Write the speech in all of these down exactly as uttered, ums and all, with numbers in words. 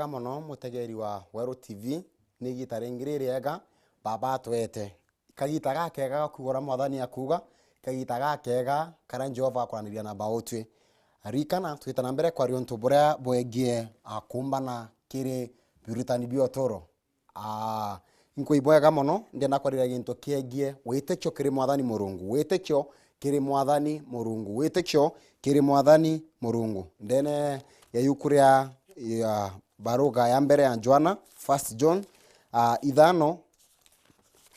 Mono mutegeri wa Weru T V, ni igita ringi ririega Baba atwete. Kagita gakega ga kuuga uria Mwathani akuuga, kagita gakega karia Jehova akuraniria na bautwi. Ririkana, twita na mbere kwaria untu buria bwegie akumbana kiri biurutani bia uturo. Ah, nkui bwega mono, ndienda kwariria gintu kiegie witikio kiri Mwathani Murungu, witikio kiri Mwathani Murungu, witikio kiri Mwathani Murungu. Ndene ya yuku ria, ya baruga ya mbere ya Johana, First John, ah, ithano,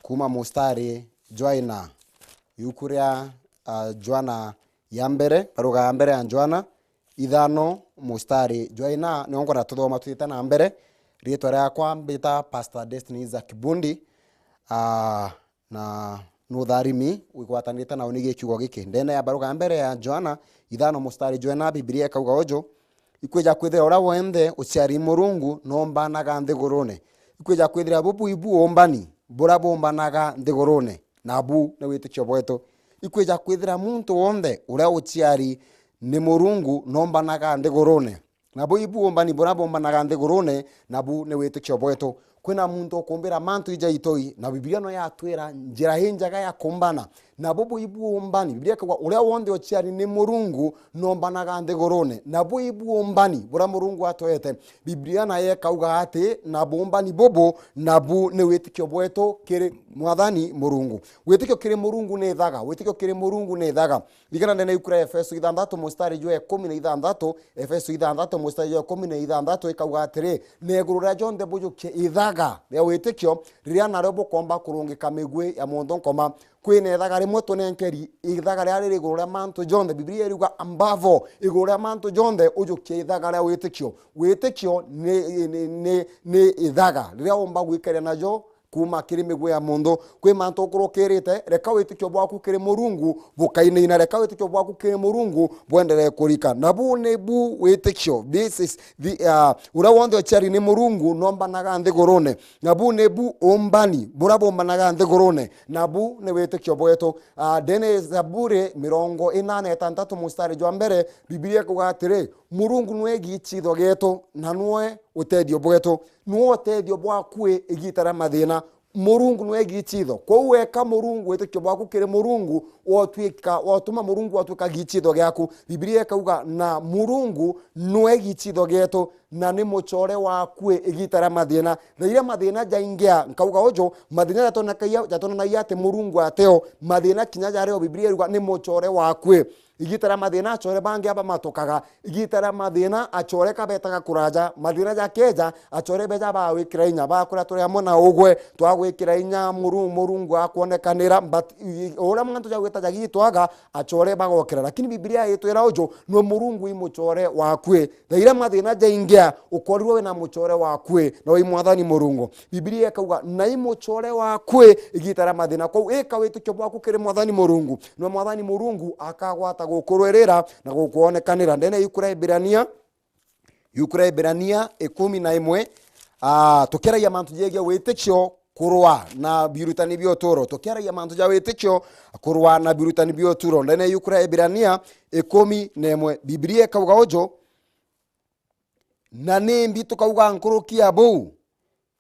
kuma mustari jwa ina. Yuku ria, ah, Johana ya mbere, baruga ya mbere ya Johana, ithano, mustari jwa ina, nio ngwenda tuthoma twite na mbere. Riitwa riakwa mbita Pastor Destiny Isaac Bundi, ah, na nutharimi wigwatanirite na unigi kiugo giki. Ndene ya baruga ya mbere ya Johana, ithano, mustari jwa ina, Biblia ikauga uju: Ikwija kwithira uria wonthe uciari Murungu noombanaga nthigurune. Ikwija kwithira bubu ibu uumbani buria buumbanaga nthigurune, nabu ni witikio bwetu. Ikwija kwithira muntu wonthe uria uciari ni Murungu noombanaga nthigurune, nabu ibu uumbani buria buumbanaga nthigurune, nabu ni witikio bwetu. Kwina muntu ukumbira mantu ija itoi, na Biblia no yatwira njira injega ya kumbana. Na bubu ibu uumbani, Biblia ikauga, uria wonthe uciari ni Murungu noombanaga nthigurune. Na bu ibu uumbani buria Murungu atwete. Biblia nayo ikauga ati, na buumbani bubu, nabu ni witikio bwetu kiri Mwathani Murungu. Witikio kiri Murungu ni ithaga, witikio kiri Murungu ni ithaga. Ririkana ndene ya yuku ria Efeso ithanthatu mustari jwa ikumi na ithanthatu, Efeso ithanthatu mustari jwa ikumi na ithanthatu ikauga atiri, na iguru ria jonthe bujukie ithaga ria witikio, riria nario bukomba kurungika migui ya muntu nkoma. Kwina ithaga rimwe tunenkeri, ithaga riria riri iguru ria mantu jonthe. Biblia iriuga, above all, iguru ria mantu jonthe, ujukie ithaga ria witikio. Witikio ni, ni, ni, ni ithaga riria umba gwikeria najo kuuma kiri miguu ya muntu. Kwi mantu ukurukirite, reka witikio bwaku kiri Murungu bukainaina, reka witikio bwaku kiri Murungu bwenderee kurika. Na bu ni bu witikio. This is the, uh, uria wonthe uciari ni Murungu noombanaga nthigurune. Na bu ni bu uumbani buria buumbanaga nthigurune, na bu ni witikio bwetu. Ah, ndene Zaburi mirongo ina na itantatu mustari jwa mbere, Biblia ikauga atiri, Murungu nwe gichitho gietu, na nwe utethio bwetu. Nwe utethio bwaku i igita ria mathina. Murungu nwe gichitho. Kwou weka Murungu, witikio bwaku kiri Murungu, wotwika, wotuma Murungu watwika gichitho giaku. Biblia ikauga, na Murungu nwe gichitho gietu, na ni mucore waku igita ria mathina. Thaa iria mathina jaingia, nkauga uju, mathina jatonekagia, jatonanagia ati Murungu ateo. Mathina kinya jario, Biblia iruga ni mucore waku. Igita ria mathina, acore bangi abamatukaga. Igita ria mathina, acore kabetaga kuraja. Mathina jakeja, acore beja bagwikira inya, bakwira turi amwe na ugwe, twagwikira inya, Muru-, Murungu akwonekanira. But i-, uria mantu jagwita jagitwaga, acore bagokira. Lakini Biblia itwira uju, nwe Murungu i mucore waku. Thaa iria mathina jaingia, ukorirwe wina mucore waku, na wi Mwathani Murungu. Biblia ikauga, na i mucore waku igita ria mathina. Kwou ika witikio bwaku kiri Mwathani Murungu, na Mwathani Murungu akagwata gukurwirira na gukwonekanira. Ndene ya yuku ria Ibirania, yuku ria Ibirania ikumi na imwe, ah, tukiaragia mantu jegie witikio kurwa na biurutani bia uturo. Tukiaragia mantu ja witikio kurwa na biurutani bia uturo. Ndene ya yuku ria Ibirania ikumi na imwe, Biblia ikauga uju, na nimbi tukauga nkuruki ya buu?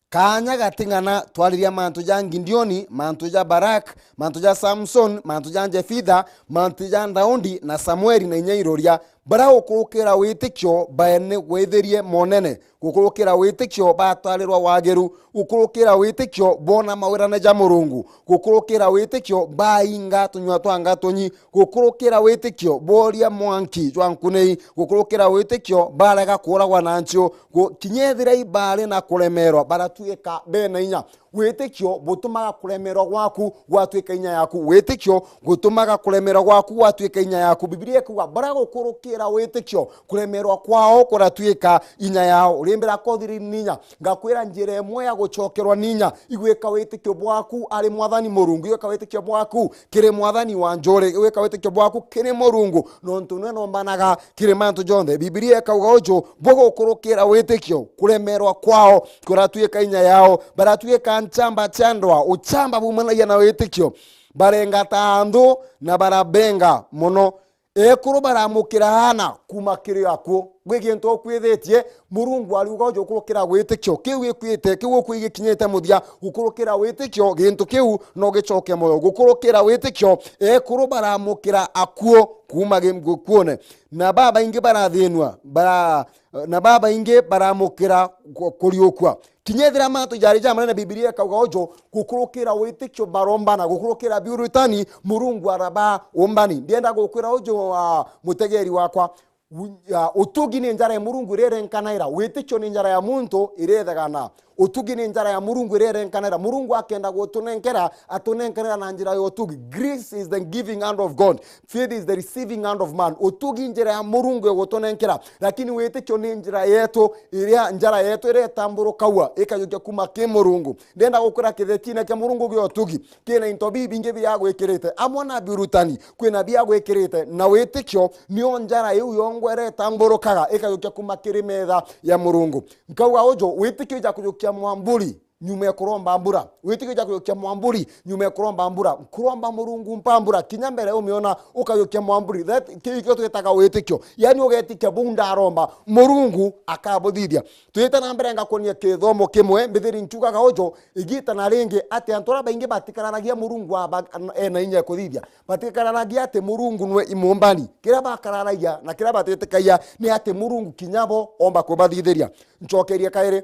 Kaanya gating'ana twariria mantu ja Gideoni, mantu ja Barak, mantu ja Samson, mantu ja Jefitha, mantu ja Daudi na Samueli na inya iroria, baria gukurukira witikio baene gwithirie monene, gukurukira witikio batarirwa wagiru, gukurukira witikio boona mawirane ja Murungu, gukurukira witikio bainga tunyua twa ngatunyi, gukurukira witikio booria mwanki jwa nkunei, gukurukira witikio barega kuuragwa na nchiu, gu-, kinya ethira ibaari na kuremeerwa, baratuika bena inya. Witikio butumaga kuremeerwa gwaku gwatuika inya yaku. Witikio gutumaga kuremeerwa gwaku gwatuika inya yaku. Biblia ikuuga, baria gukurukira witikio, kuremeerwa kwao kuratuika inya yao. Urimbira kothiri ninya, ngakwira njira imwe ya gucokerwa ninya, igwika witikio bwaku ari Mwathani Murungu, igwika witikio bwaku kiri Mwathani wa njuri, igwika witikio bwaku kiri Murungu, nontu niwe nombanaga kiri mantu jonthe. Biblia ikauga uju, bugukurukira witikio, kuremeerwa kwao kuratuika inya yao, baratuika nchamba cia ndwaa, uchamba bumanagia na witikio, barengata anthu na barabenga mono. Ekuru baramukira aana kuuma kiri akuo. Gwi gintu ukwithitie, Murungu ariuga uju gukurukira witikio. Kiu gikwite, kiu ukui gikinyite muthia, gukurukira witikio, gintu kiu no gicoke moyo. Gukurukira witikio, ekuru baramukira akuo kuuma gi-, gukuone. Na babaingi barathinua, bara-, na babaingi baramukira ku-, kuriukua. Kinya ethira mantu jari jamanene, Bibilia ikauga uju, gukurukira witikio barombana, gukurukira biurutani, Murungu araba umbani. Ndienda gukwira uju, ah, mutegeri wakwa, u-, ah, utugi ni njara ya Murungu iria irenkanaira, witikio ni njara ya muntu iria ithegana. Utugi ni njara ya Murungu iria irenkanaira. Murungu akenda gutunenkera, atunenkanira na njira ya utugi. Grace is the giving hand of God. Faith is the receiving hand of man. Utugi njira ya Murungu ya gutunenkera, lakini witikio ni njira yetu, iria njara yetu iria itamburukagua ikajukia kuuma ki Murungu. Ndenda gukwira kithetine kia Murungu gia utugi kina into bibingi biria agwikirite, amwe na biurutani, kwina bia agwikirite, na witikio nio njara iu yongwa iria itamburukaga ikajukia kuuma kiri metha ya Murungu. Nkauga uju, witikio ja kujukia mwamburi nyuma ya kuromba mbura. Witikio ja kujukia mwamburi nyuma ya kuromba mbura. Nkuromba Murungu mpa mbura, kinya mbere umiona ukajukia mwamburi. That, kiu ikio twitaga witikio. Yani ugetikia buu ndaromba, Murungu akabuthithia. Twite na mbere ngakuonia kithomo kimwe, mbithiri nkiugaga uju, igita na ringi, ati antu aria baingi batikararagia Murungu aba-, ena inya ya kuthithia. Batikararagia ati Murungu nwe imumbani. Kiria bakararagia na kiria batitikagia ni ati Murungu kinya bo omba kubathithiria. Ncokerie kairi.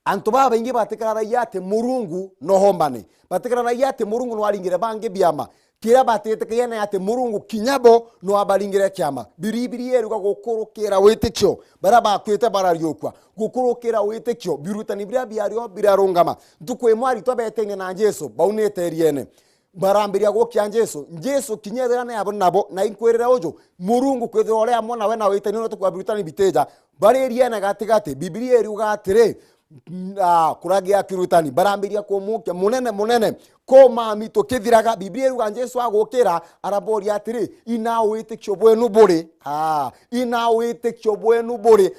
Antu babaingi batikararagia ati Murungu no ombane. Batikararagia ati Murungu no aringire bangi biama. Kiria batitikagia ni ati Murungu kinya bo no abaringire kiama. Bibilia iruga gukurukira witikio, baria bakwite barariukua. Gukurukira witikio, biurutani biria biario birarungama. Ntuku imwe aritwa betenie na Jesu, baunite iriene. Barambiria gukia Jesu. Jesu kinya ethira ni abo nabo, na inkwirira uju, Murungu kwithirwa uri amwe nawe na witanie untu kwa biurutani bitija. Bari iriene gatigati, Bibilia iriuga atiri, ah, kuragia kiurutani. Barambiria kumukia, "Munene, munene, ko mami tukithiraga?" Bibilia iriuga Jesu agukira, araboria atiri, "Ina witikio bwenu buri?" Ah, "Ina witikio bwenu buri?"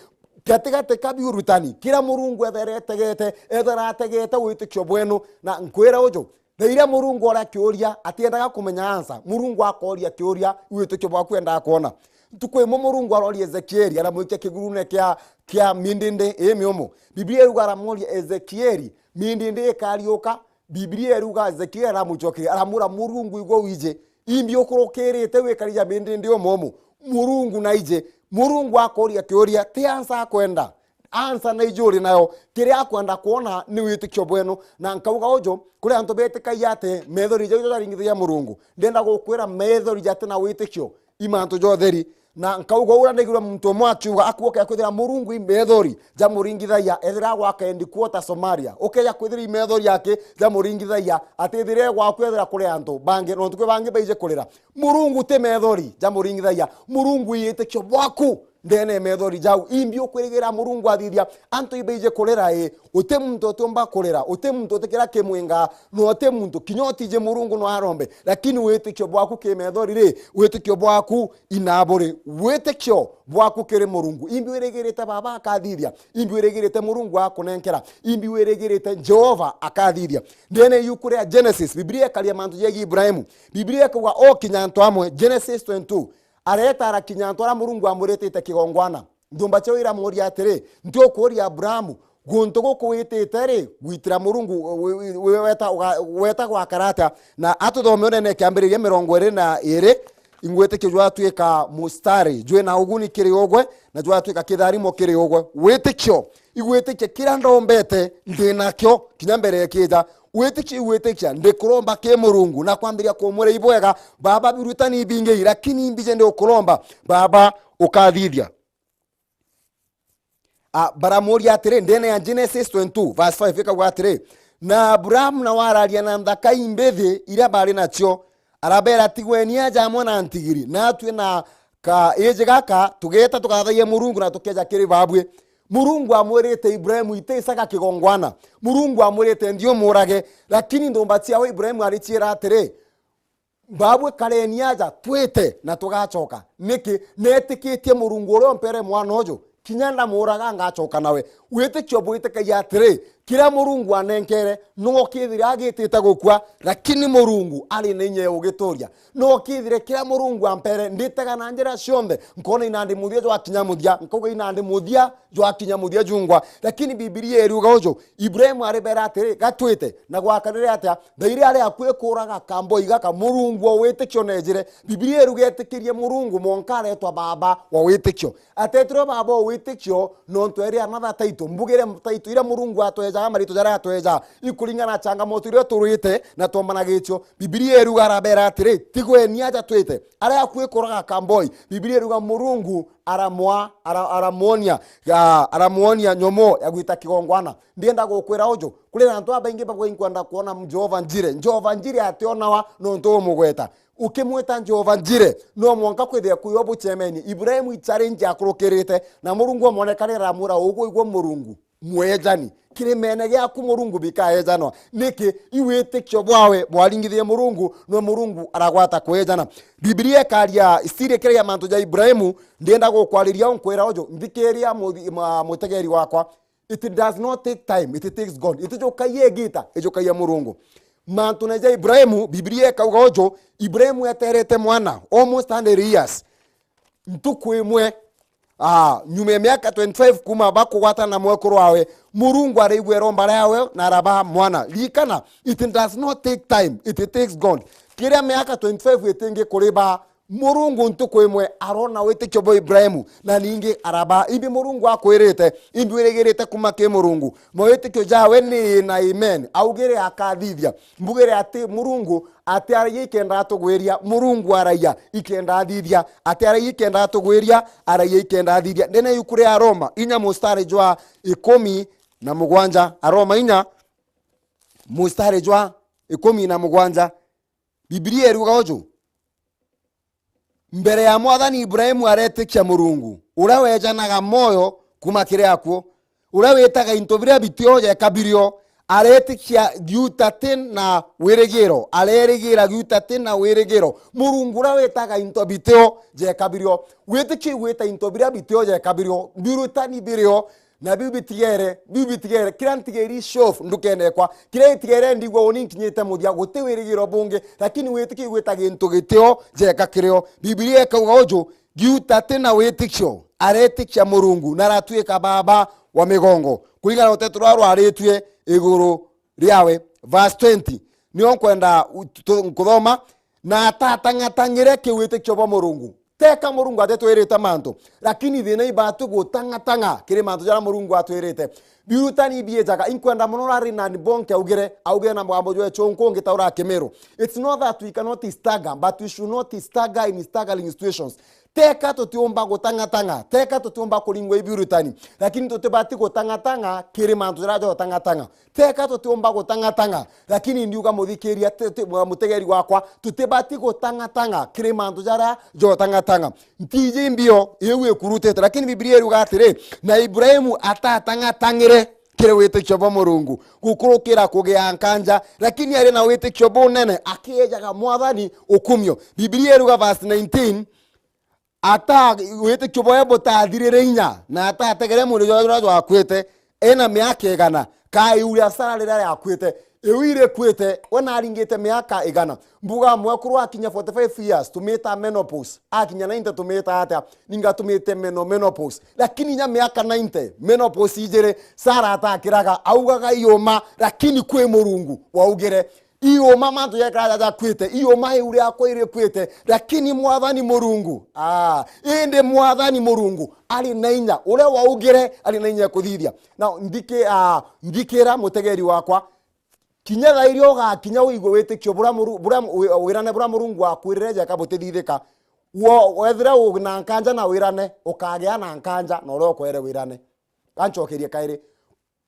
Gatigati ka biurutani, kira Murungu ethere etegete, ethera ategete witikio bwenu. Na nkwira uju, na iria Murungu oria kiuria, atiendaga kumenya answer. Murungu akoria kiuria, witikio bwaku endaga kwona. Ntuku imwe Murungu aroria Ezekieli, aramwikia kigurune kia, kia mindindi ii miumu. Bibilia iruga aramuria Ezekieli, mindindi ikariuka. Bibilia iruga Ezekieli aramucokeria, aramwira, "Murungu igwe wiji, imbi ukurukirite wikarija mindindi umumu? Murungu naiji." Murungu akoria kiuria, ti answer akwenda. Answer na iju uri nayo. Kiria akwenda kwona ni witikio bwenu. Na nkauga uju, kuri antu betikagia ati methori jau jaringithagia Murungu. Ndenda gukwira methori jatina witikio i mantu ja utheri. Na nkauga uria ndaigirwe muntu umwe akiuga, akuoka kwithira Murungu i methori jamuringithagia, ethira gwaka endi kuota Somalia. Ukeja kwithira i methori yake jamuringithagia, atithire gwaku ethira kuri antu bangi, nontu kwi bangi baije kurira. Murungu ti methori jamuringithagia. Murungu i witikio bwaku. Ndene methori jau, imbi ukwirigira Murungu athithia? Antu ibaije kurira ii, uti muntu utiumba kurira, uti muntu utikira kimwinga, na uti muntu kinya utiji Murungu no arombe. Lakini witikio bwaku ki methori ri, witikio bwaku inaburi, witikio bwaku kiri Murungu. Imbi wirigirite Baba akathithia? Imbi wirigirite Murungu akunenkera? Imbi wirigirite Jehova akathithia? Ndene yuku ria Genesis, Biblia ikaria mantu jegii Ibrahimu. Biblia ikauga okinya antu amwe, Genesis twenty-two, areta arakinya antu aria Murungu amwiritite kigongwana. Nthumba ciao iramuria atiri, "Ntiukuria Abrahamu, guntu guku witite ri, gwitira Murungu, wi-, wi-, wi-, weta, uga-, weta gwakara atia?" Na atuthome unene kiambiriria mirongo iri na iri, ingwitikio jwatwika mustari jwina uguni kiri ugwe, na jwatwika kitharimo kiri ugwe. Witikio, igwitikia kiria ndombete ndinakio kinya mbere ikija. Witikio, igwitikia ndikuromba ki Murungu na kwambiria kumwira, "Ibwega Baba, birutani ibingi, lakini imbije ndiukuromba Baba, ukathithia." A, baramuria atiri, ndene ya Genesis twenty-two verse five ikauga atiri, "Na Abrahamu nawe araria na nthaka imbithi iria bari nacio, arabera, 'Tigweni aja amwe na ntigiri, natwi na kaiji gaka tugeeta tukathagie Murungu na tukeja kiri babui.'" Murungu amwirite Ibrahimu, "Itisaga kigongwana." Murungu amwirite, "Nthiumurage." Lakini nthumba ciawe Ibrahimu ariciira atiri, "Babwe, kareni aja twite na tugacoka." Niki? Netikitie Murungu uria umpere mwana uju, kinya ndamuuraga ngacoka nawe. Witikio bwitikagia atiri, Kiria Murungu anenkere, no kithire agitite gukua, lakini Murungu ari na inya ya ugituria. No kithire kiria Murungu ampere, nditega na njira cionthe, nkona inandi muthia jwakinya muthia, nkauga inandi muthia jwakinya muthia jungwa. Lakini Bibilia iriuga uju, Ibrahimu aribera atiri, gatwite, na gwakarire atia? Thairi ari akui kuraga kamboi gaka, Murungu wa witikio nejire. Bibilia iruga etikirie Murungu mwanka aretwa baba wa witikio. Atetirwe baba wa witikio nontu eri another title, mbugire title iria Murungu atwejaga, maritwa jaria atwejaga, ikuringana na changamoto iria turwite na twombanagitio. Bibilia iruga arabera atiri, tigweni aja twite, aria akui kuraga kamboi. Bibilia iruga Murungu aramwa-, ara-, aramwonia, ya, aramwonia nyomo ya gwita kigongwana. Ndienda gukwira uju, kuri na antu abaingi babwe inkwenda kuona Jehova Njire. Jehova Njire ationawa nontu umugweta. Ukimwita Jehova Njire, no mwanka kwithia kwiwa buchemeni. Ibrahimu i challenge akurukirite, na Murungu amonekanira aramwira, ugwe igwe Murungu mwejani. Kirimene giaku Murungu bikaejanwa. Niki? I witikio bwawe bwaringithie Murungu, no Murungu aragwata kwejana. Bibilia ikaria, still ikaria mantu ja Ibrahimu, ndienda gukwariria unkwira uju, nthikiria muthi-, ma-, mutegeri wakwa. It does not take time, it takes God. Itijukagia igita, ijukagia Murungu. Mantune ja Ibrahimu, Bibilia ikauga uju, Ibrahimu eterete mwana almost hundred years. Ntuku imwe, ah, nyuma ya miaka twenty-five kuma bakugwatana na mwekuru wawe, Murungu araigua iromba riawe na araba mwana. Ririkana, it does not take time, it takes God. Kiria miaka twenty-five itingi kuriba, Murungu ntuku imwe arona witikio bwa Ibrahimu, na ningi araba. Imbi Murungu akwirite, imbi wirigirite kuma ki Murungu? Mawitikio jawe ni ii na amen. Augire akathithia. Mbugire ati Murungu atiaragia ikenda atugwiria, Murungu aragia ikenda athithia. Atiaragia ikenda atugwiria, aragia ikenda athithia. Ndene yuku ria Aroma inya mustari jwa ikumi na mugwanja, Aroma inya mustari jwa ikumi na mugwanja, Bibilia iruga uju, mbere ya Mwathani Ibrahimu aretikia Murungu, uria wejanaga mwoyo kuma kiri akuo, uria witaga into biria bitio jeka birio, aretikia giutati na wirigiro, arerigira giutati na wirigiro. Murungu uria witaga into bitio jeka birio. Witikio igwita into biria bitio jeka birio, birutani birio, na biu bitigere, biu bitigere, kiria ntigeri show off, ndukenekwa. Kiria itigere ndigwa uni nkinyite muthia, guti wirigiro bungi, lakini witikio igwita gintu gitio jeka kirio. Bibilia ikauga uju, giutati na witikio, aretikia Murungu, na aratuika baba wa migongo. Kuringana na ruteto ruria rwaritue iguru riawe. Verse twenty, nio nkwenda u-, tu-, nkuthoma, na atatang'atang'ire ki witikio bwa Murungu. Teka Murungu atetwirite mantu, lakini thina ibatu gutang'atang'a kiri mantu jaria Murungu atwirite. Birutani biejaga, inkwenda mono rari na Bonke augire, augire na mugambo jwe chonko ngitaura Kimiru. It's not that we cannot stagger, but we should not stagger in staggering situations. Teka tutiumba gutang'atang'a, teka tutiumba kuringwa ibirutani, lakini tutibati gutang'atang'a kiri mantu jaria jotang'atang'a. Teka tutiumba gutang'atang'a, lakini ndiuga muthikiria, ti-, ti-, mutegeri wakwa, tutibati gutang'atang'a kiri mantu jaria jotang'atang'a. Ntiji mbio iu ikurutite, lakini Bibilia iruga atiri, na Ibrahimu atatang'atang'ire kiri witikio bwa Murungu, gukurukira kugia nkanja, lakini ari na witikio bunene, akiejaga Mwathani ukumio. Bibilia iruga verse nineteen, ata witikio bwawe butathirire inya, na atategere mwiri jwawe juria jwakuite, ena miaka igana, ka iu ria Sara riria riakuite, iu irikuite, we naringite miaka igana. Mbuga mwekuru akinya forty-five years, tumita menopause. Akinya ninety, tumita atia? Ninga tumite meno-, menopause. Lakini inya miaka ninety, menopause ijiri, Sara atakiraga, augaga iuma, lakini kwi Murungu waugire. Iuma mantu jekara jakwite, iuma iu riakwa irikuite, lakini Mwathani Murungu, ah, indi Mwathani Murungu ari na inya, uria waugire ari na inya ya kuthithia. Na nthiki-, ah, nthikira mutegeri wakwa, kinya thaa iria ugakinya uigue witikio buria Muru-, buria wi-, wirane buria Murungu akwirire jeka butithithika. Wo-, wethira wina nkanja na wirane, ukagia na nkanja na uria ukwere wirane. Gancokerie kairi.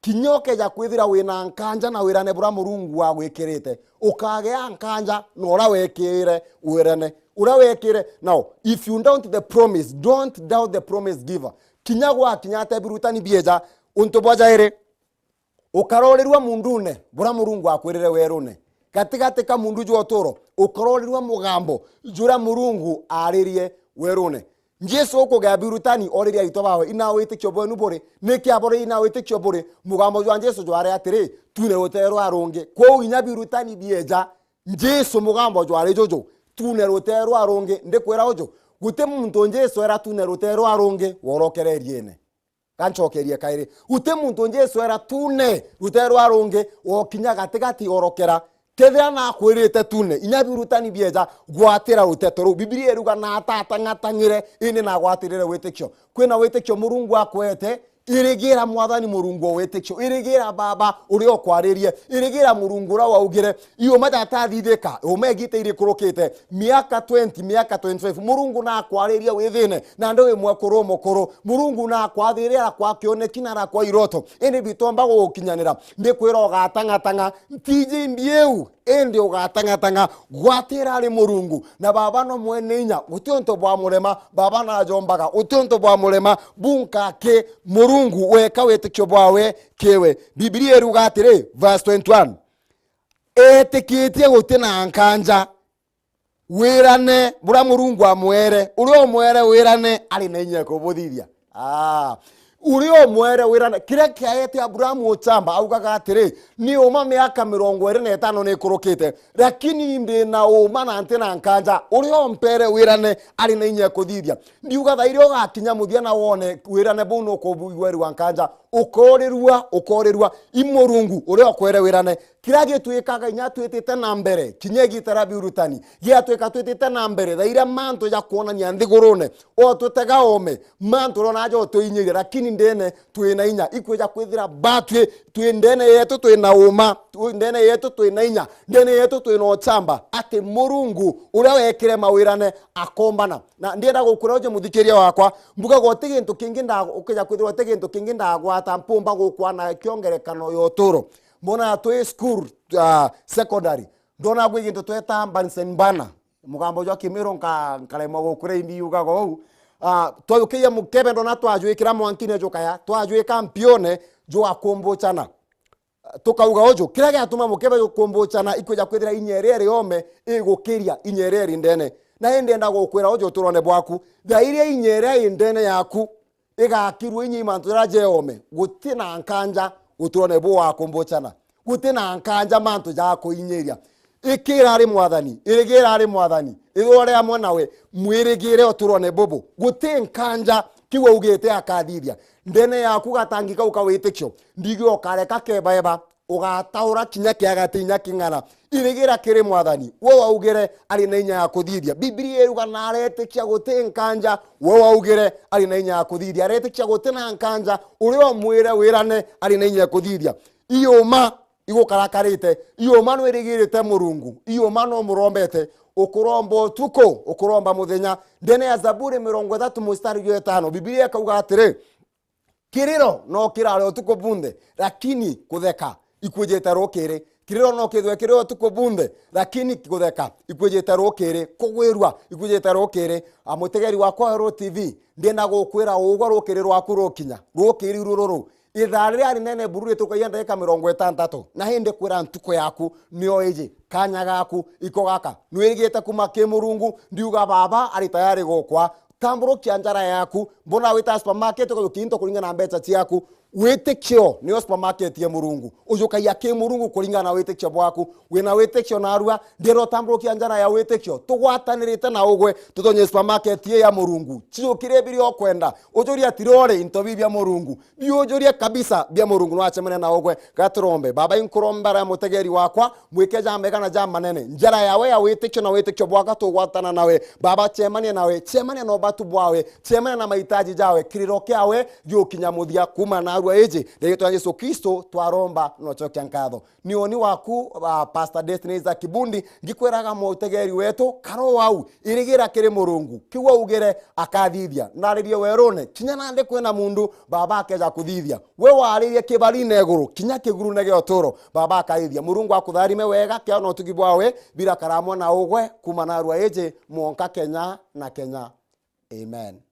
Kinya ukeja kwithira wina nkanja na wirane buria Murungu wagwikirite, ukagea nkanja na uria wekire wirane, uria wekire. Now, if you doubt the promise, don't doubt the promise giver. Kinya gwakinya ate birutani bieja, untu bwa jairi, ukarorirua mundune buria Murungu akwirire werune. Gatigati ka mundu jwa uturo, ukarorirua mugambo juria Murungu aririe werune. Jesu ukugea birutani, oriria aritwa bawe, ina witikio bwenu buri? Niki aboririe ina witikio buri? Mugambo jwa Jesu jwari atiri, tune rutere rwa rungi. Kwou inya birutani bieja, Jesu mugambo jwari juju, tune rutere rwa rungi. Ndikwira uju, guti muntu Jesu era tune rutere rwa rungi worokere eriene. Gancokerie kairi. Guti muntu Jesu era tune rutere rwa rungi, wokinya gatigati orokera. Kethira nakwirite tune, inya birutani bieja, gwatira ruteto ruu. Bibilia iruga na atatang'atang'ire, indi nagwatirire witikio. Kwina witikio Murungu akwete, irigira Mwathani Murungu o witikio, irigira Baba uria ukwaririe, irigira Murungu uria waugire. Iuma jatathithika, uma igita irikurukite, miaka twenty, miaka twenty-five, Murungu nakwariria wi thine, nandi wi mwekuru umukuru. Murungu nakwathire arakwa kioneki na arakwa iroto. Indi bitomba gugukinyanira, ndikwira ugatang'atang'a, ntiji mbiu, indi ugatang'atang'a, gwatira ari Murungu. Na Baba no mwene inya, guti untu bwa murema, Baba najombaga, guti untu bwa murema, bunka ki Murungu weka witikio bwawe kiwe. Bibilia iruga atiri, verse twenty-one, etikitie guti na nkanja, wirane buria Murungu amwere, uria umwere wirane ari na inya kubuthithia. Ah, uria umwere wirane, kiria kiaete Abrahamu uchamba, augaga atiri, ni uma miaka mirongo iri na itano nikurukite, lakini ndi na uma na nti na nkanja, uria umpere wirane ari na inya kuthithia. Ndiuga thaa iria ugakinya muthia na wone wirane buu nukubugwerua nkanja, ukorirua, ukorirua, i Murungu uria ukwere wirane. Kiria gitwikaga inya twitite na mbere, kinya igita ria biurutani, giatwika twitite na mbere, thaa iria mantu ja kwonania nthigurune, o tutega ome, mantu rona aja utuinyiria, lakini ndene twina inya. Ikwija kwithira batwi, twi ndene yetu twina uma, twi ndene yetu twina inya, ndene yetu twina uchamba, ati Murungu uria wekire mawirane akombana. Na ndienda gukwira uje muthikiria wakwa, mbugaga uti gintu kingi nda-, ukija kwithirwa uti gintu kingi ndagwata, mpumba gukwana kiongerekano ya uturo. Mbona twi school, ah, secondary. Ndona gwi gintu tweta Bunsen burner. Mugambo jwa Kimiru nka-, nkaremwa gukwira imbi yugaga uu. Ah, twajukiria mukebe ndona twajwikira mwankine jukaya, twajwika mpione jugakumbuchana. Tukauga uju, kiria giatuma mukebe jukumbuchana ikwija kwithira inya iria iri ome igukiria inya iria iri ndene. Na indi enda gukwira uju uturone bwaku, thaa iria inya iria iri ndene yaku igakirua inya i mantu jaria jeome, guti na nkanja uturone buu wakumbuchana. Guti na nkanja mantu jakuinyiria. Ikira ari Mwathani, irigira ari Mwathani, ithwa uri amwe nawe, mwirigire uturone bubu. Guti nkanja kiu augite akathithia. Ndene yaku gatangi kau ka witikio, ndigi ukareka kebaeba, ugataura kinya kiaga ti inya king'ana. Irigira kiri Mwathani, we waugire ari na inya ya kuthithia. Bibilia iruga na aretikia guti nkanja, we waugire ari na inya ya kuthithia. Aretikia guti na nkanja, uria umwire wirane ari na inya ya kuthithia. Iuma igukarakarite, iuma nwirigirite Murungu, iuma no murombete, ukuromba utuku, ukuromba muthenya. Ndene ya Zaburi mirongo ithatu mustari jwa itano, Bibilia ikauga atiri, kiriro no kirare utuku bunthe, lakini kutheka ikwijite rukiri. Kiriro no kithwe kiri utuku bunthe, lakini kutheka ikwijite rukiri, kugwirua ikwijite rukiri. A, mutegeri wakwa Weru T V, ndienda gukwira ugwe rukiri rwaku rukinya, rukiri ruru ru. Ithaa riria rinene buru ritukagia ndagika mirongo itantatu, na indi kwira ntuku yaku nio iji, kanya gaku iko gaka. Nwirigite kuma ki Murungu, ndiuga Baba ari tayari gukwa. Tamburukia njara yaku, mbona wita supermarket ukajukia into kuringana na mbeca ciaku. Witikio nio supermarket ya Murungu. Ujukagia ki Murungu kuringana na witikio bwaku. Wina witikio narua, ndienda utamburukia njara ya witikio. Tugwatanirite na ugwe, tutonye supermarket ii ya Murungu. Cijukirie biria ukwenda. Ujurie atirori into biu bia Murungu. Biujurie kabisa bia Murungu nwacemania na ugwe. Gaturombe. Baba, inkuromba ra mutegeri wakwa, mwike ja mega na ja manene. Njara yawe ya witikio na witikio bwaka tugwatana nawe. Baba, cemania nawe, cemania na ubatu bwawe, cemania na mahitaji jawe, kiriro kiawe giukinya muthia kuma narua iji. Ndagitwa Jesu Kristo twaromba na ucokia nkatho. Ni uni waku, ah, Pastor Destiny Isaac Kibundi, ngikwiraga mutegeri wetu, karo wau, irigira kiri Murungu, kiu augire akathithia. Naririe werune, kinya nandi kwina mundu, Baba akeja kuthithia. We waririe kibarine iguru, kinya kigurune gia uturo, Baba akathithia. Murungu akutharime wega, kiao na utugi bwawe, birakara amwe na ugwe, kuma narua iji, mwonka kenya na kenya. Amen.